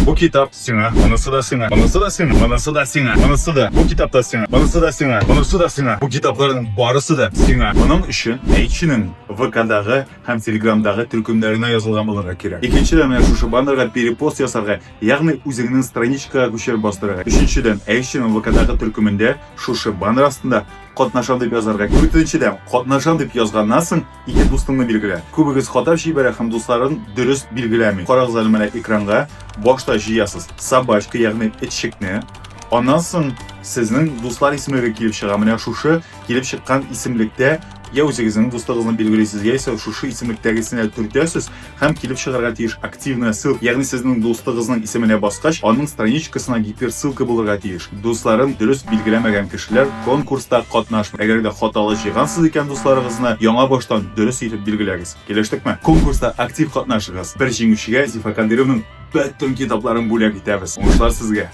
Бу китап сиңа, монысы да сиңа, монысы да сиңа, монысы да сиңа, монысы да, бу китап та сиңа, монысы да сиңа, монысы да сиңа. Бу китапларның барысы да сиңа. Моның өчен Әйтченең ВКдагы һәм Телеграмдагы төркемнәренә язылган булырга кирәк. Икенчедән, менә шушы баннерга перепост ясарга, ягъни үзеңнең страничкага күчереп бастырырга. Өченчедән, Әйтченең ВКдагы төркемендә шушы баннер астында катнашам дип язарга. Дүртенчедән, катнашам дип язганнан соң, Ике дустыңны билгелә. Күбегез хата җибәрә һәм дусларын дөрес билгеләми. Карагыз әле менә экранга. Башта җыясыз собачка, ягъни этчекне. Аннан соң сезнең дуслар исемлеге килеп чыга. Менә шушы килеп чыккан исемлектә я үзегезнең дустыгызны билгелисез, яисә шушы исемлектәгесенә төртәсез һәм килеп чыгарга тиеш активная ссылка, ягъни сезнең дустыгызның исеменә баскач, аның страничкасына гиперссылка булырга тиеш. Дусларын дөрес билгеләмәгән кешеләр конкурста катнашмый. Әгәр дә хаталы җыйгансыз икән дусларыгызны, яңа баштан дөрес итеп билгеләгез. Килештекме? Конкурста актив катнашыгыз. Бер җиңүчегә Зифа Кадыйровның бөтен китапларын бүләк итәбез. Уңышлар сезгә!